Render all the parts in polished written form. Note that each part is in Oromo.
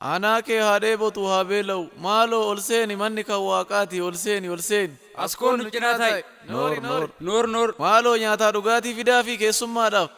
Aanaa kee haa dheebotu haa beela'u. Maaloo ol seeni, manni kan waaqaati, ol seeni, ol seeni. Askoon nu cinaa taa'i. Noor noor. Noor noor. Maaloo nyaataa dhugaatii fidaa fi keessummaadhaaf.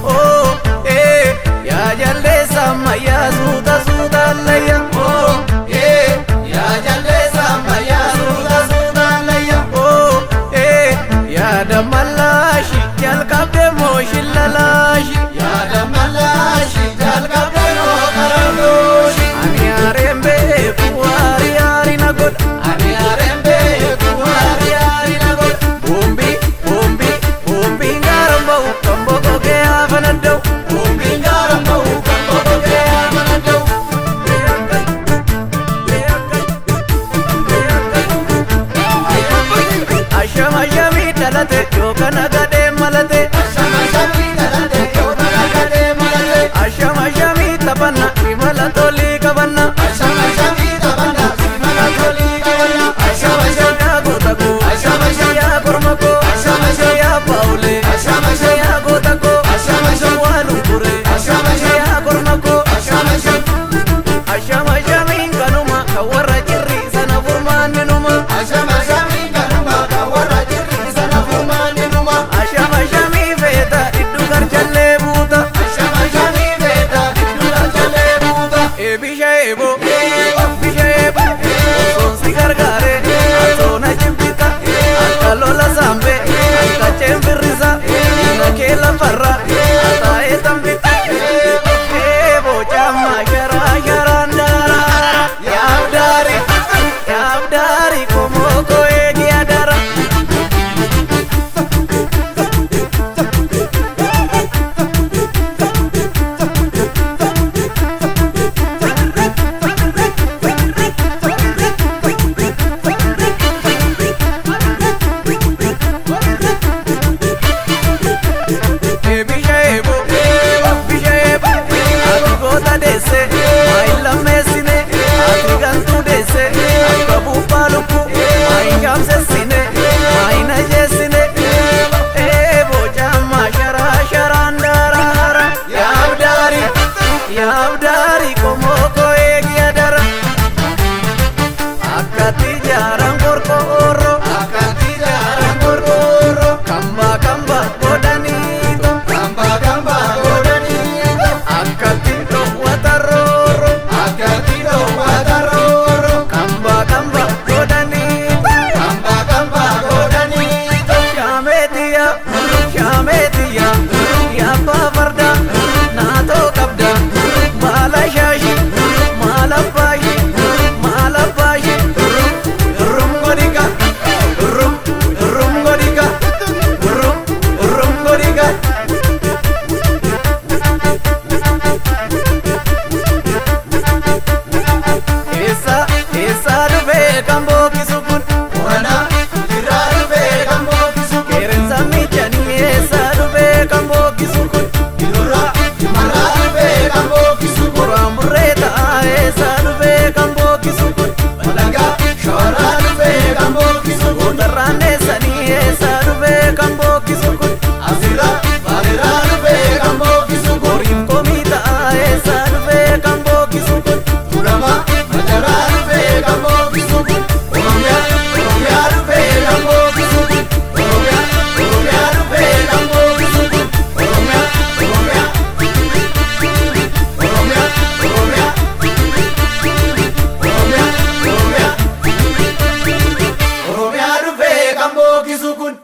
Oh, eh, yaa jaldeessa ammayyaa suuta suuta allayya. Oh, eh, yaa jaldeessa ammayyaa suuta suuta allayya. Oh, eh, yaa dammallaashi jalqabdee moo shillalaashi. Yaa dammallaashi jalqabdee moo karandooshi. Ani aareen beeku waari yaari na godha. Ani aareen beeku waari yaari na godha. Boombii boombii boombiin gaaraan ba'u kan boqoqee hafanadda'u. Boombiin gaaraan ba'u kan boqoqee hafanadda'u. Ashama ashamii dhalate yookaan agadee malate. Ashama ashamii dhalate yookaan agadee malate. Ashama ashamii taphanna imala tolii qabanna. Ashama ashamii taphanna imala tolii qabanna. Ashama ashamii yaa goota koo. Ashama ashamii yaa korma koo. Ashama ashamii yaa baawulee. Ashama ashamii yaa goota koo. Ashama ashamii waa lukkure. Ashama ashamii yaa korma koo. Ashama ashamii. Ashama ashamiin kanuma kan warra jirri sana furmaanni numa. Ashama ashamiin kanuma kan warra jirri sana furmaanni numa. Ashama ashamii feeta iddu garjallee buuta. Ashama ashamii feeta iddu garjallee buuta. Eebisha eeboo. Bisha eeboo. Osoon si gargaare. Atoona jibbita. Akka lola saambee. Akka ceembirrisa. Diina kee lafarra. Ataa'ee tambita. Eeboo caammaa sharaa sharaan daaraa. Yaabdaari. Yaabdaari komoo koo eegi adara. Bisha eeboo, bisha eeboo, ati goota deesse, maayin lammeessine, ati gantuu deesse, akka buuphaa lukkuu, maayin shaamsessine, maayin ajeessine. Eeboo caammaa sharaa sharaan daaraara, yaabdaari, yaabdaari qomoo koo eegi adara. Akkatti jaaran qorqoorroo. Akkatti jaaran qorqoorroo. Kambaa kambaa godhaniitu. Kambaa kambaa godhaniitu. Akkatti dhoowwata roorroo. Akkatti dhoowwata roorroo. Kambaa kambaa godhaniitu. Kambaa kambaa godhaniitu. Shaameetiya shaameetiya yaabbaa farda naatoo qabda baala shaashi maala baashi maala baashi rum godhika rum rum godhika rum rum godhika. Eessa eessa dhufee kan bookisu kun? Warana irraa dhufee kan bookisu. Qeerransa miidhanii eessa dhufee kan bookisu kun? Idurraa himarraa dhufee kan bookisu kun. Qoraan burree ta'a eessa dhufee kan bookisu kun? Wallaggaa shawarraa dhufee kan bookisu kun. Gootarraan dheessanii eessa dhufee kan bookisu kun? Asirraa baalirraa dhufee kan bookisu kun. Horiif komii ta'a eessa dhufee kan bookisu kun? Tuulamaa majaraa dhufee kan bookisu kun. Oromiyaa Oromiyaa dhufee kan bookisu kun. Oromiyaa Oromiyaa dhufee kan bookisu kun. Oromiyaa Oromiyaa Oromiyaa Oromiyaa Oromiyaa Oromiyaa Oromiyaa dhufee kan bookisu kun.